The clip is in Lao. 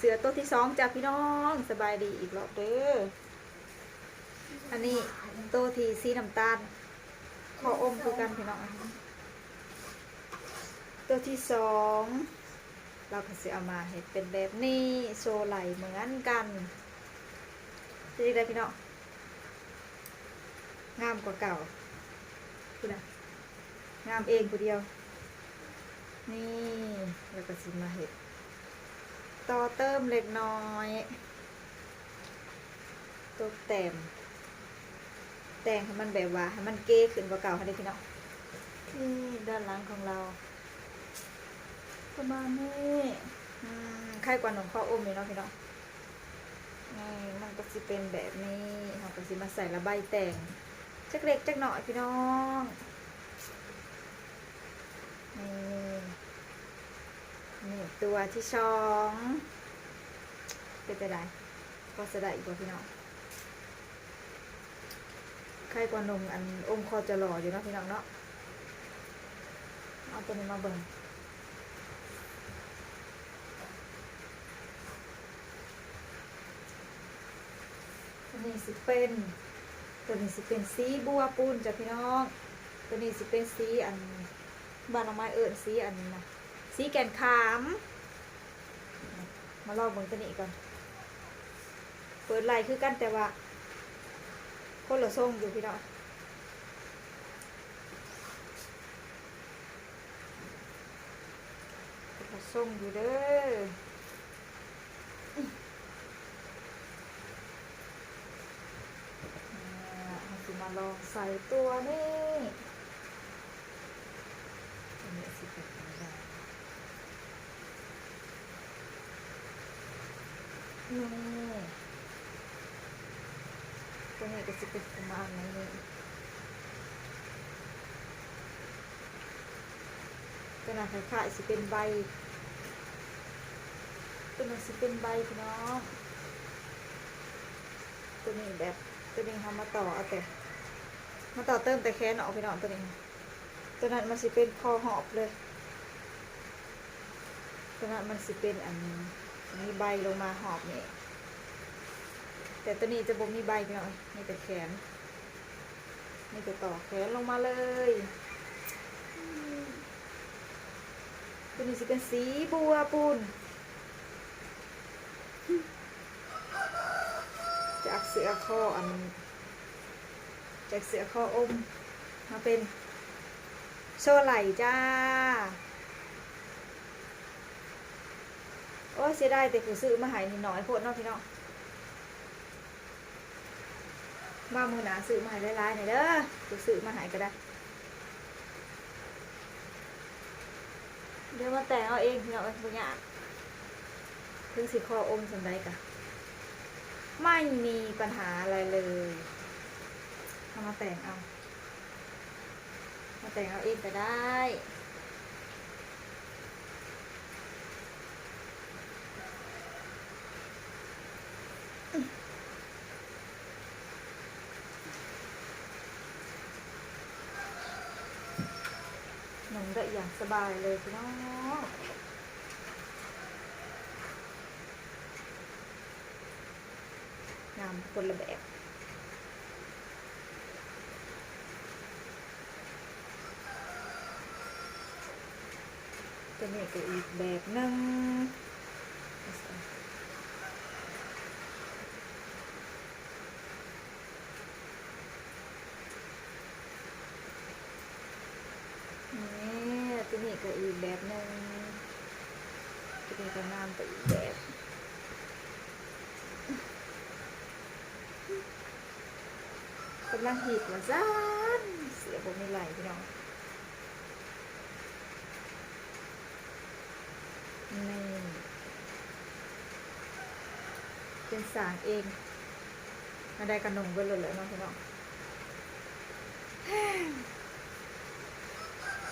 ເສືອໂຕທີສອງຈ້າພີ່ນ້ອງ ສະບາຍດີອີກລອບເດີ. ອັນນີ້ໂຕທີ່ສີນ້ຳຕານ ຄໍອົມຄືກັນພີ່ນ້ອງ. ໂຕທີສອງ ລາວກໍຊິເອົາມາເຮັດເປັນແບບນີ້ ໂຊໄຫຼເໝືອນກັນ. ເປັນຈັ່ງໃດພີ່ນ້ອງ? ງາມກວ່າເກົ່າພຸ້ນນະ ງາມເອງຜູ້ດຽວ. ນີ້ ແລ້ວກໍຊິມາເຮັດຕໍ່ເຕີມເລັກນ້ອຍ ຕົກແຕ້ມ ແຕ່ງໃຫ້ມັນແບບວ່າໃຫ້ມັນເກຂຶ້ນກວ່າເກົ່າຫັ້ນເດ້ພີ່ນ້ອງ. ນີ້ດ້ານຫຼັງຂອງລາວປະມານນີ້. ອືມ ໄຄກວ່າໜຸ່ງຄໍອົມຢູ່ເນາະພີ່ນ້ອງ. ນີ້ມັນກໍຊິເປັນແບບນີ້ ເຮົາກໍຊິມາໃສ່ລະບາຍແຕ່ງຈັກເລັກຈັກນ້ອຍພີ່ນ້ອງ. ນີ້ ນີ້ຕົວທີສອງ ເປັນຈັ່ງໃດ? ພໍໃຊ້ໄດ້ຢູ່ບໍ່ພີ່ນ້ອງ? ໄຄກວ່າໜຸ່ງອັນອົມຄໍຈະຫຼໍ່ຢູ່ເນາະພີ່ນ້ອງເນາະ. ເອົາຕົວນີ້ມາເບິ່ງ. ຕົວນີ້ຊິເປັນ ຕົວນີ້ຊິເປັນສີບົວປູນຈ້າພີ່ນ້ອງ. ຕົວນີ້ຊິເປັນສີອັນ ບ້ານນ້ອງໄມ້ເອີ້ນສີອັນນະ ສີແກ່ນຂາມ. ມາລອງເບິ່ງຕົວນີ້ກ່ອນ. ເປີດໄລ່ຄືກັນ ແຕ່ວ່າຄົນລະຊົງຢູ່ພີ່ນ້ອງ. ເປັນຕາຊົງຢູ່ເດີ. ອ່າ ເຮົາຊິມາລອງໃສ່ຕົວນີ້ ຕົວນີ້ຊິເປັນຈັ່ງໃດ? ນີ້ ຕົວນີ້ກໍຊິເປັນປະມານນີ້. ຕົວນັ້ນຄ້າຍໆຊິເປັນໃບ ຕົວນັ້ນຊິເປັນໃບພີ່ນ້ອງ. ຕົວນີ້ແບບ ຕົວນີ້ເຮົາມາຕໍ່ເອົາແຕ່ ມາຕໍ່ເຕີມແຕ່ແຂນອອກພີ່ນ້ອງ. ຕົວນີ້ ຕົວນັ້ນມັນຊິເປັນຄໍຮອບເລີຍ. ຕົວນັ້ນມັນຊິເປັນອັນ ມີໃບລົງມາຮອບນີ້ ແຕ່ຕົວນີ້ຈະບໍ່ມີໃບພີ່ນ້ອງ ມີແຕ່ແຂນ. ນີ້ກໍຕໍ່ແຂນລົງມາເລີຍ. ຕົວນີ້ຊິເປັນສີບົວປູນ ຈາກເສື້ອຄໍອັນ ຈາກເສື້ອຄໍອົມມາເປັນໂຊໄຫຼຈ້າ. ໂອ້ຍ ເສຍດາຍແຕ່ຜູ້ຊື້ມາໃຫ້ນີ້ໜ້ອຍໂພດເນາະພີ່ນ້ອງ. ມາມື້ໜ້າຊື້ມາໃຫ້ຫຼາຍໆແດ່ເດີ ຜູ້ຊື້ມາໃຫ້ກໍໄດ້. ດຽວມາແຕ່ງເອົາເອງພີ່ນ້ອງເອີຍ ບໍ່ຍາກ. ເຖິງຊິຄໍອົມສ່ຳໃດກໍໄມ່ມີບັນຫາອະໄລເລີຍ. ເຮົາມາແຕ່ງເອົາ ມາແຕ່ງເອົາເອງກໍໄດ້. ນຸ່ງໄດ້ຢ່າງສະບາຍເລີຍພີ່ນ້ອງ. ງາມຄົນລະແບບ. ຕົວນີ້ກໍອີກແບບໜຶ່ງ. ນີ້ ຕົວນີ້ກໍອີກແບບໜຶ່ງ ຕົວນີ້ກໍງາມໄປອີກແບບ. ກຳລັງຮິດວ່າຊັ້ນ ເສື້ອບໍ່ມີໄລ່ພີ່ນ້ອງ. ນີ້ ເປັນສ້າງເອງ ແນວໃດກໍນຸ່ງເບິດໂລດແຫຼະເນາະພີ່ນ້ອງ.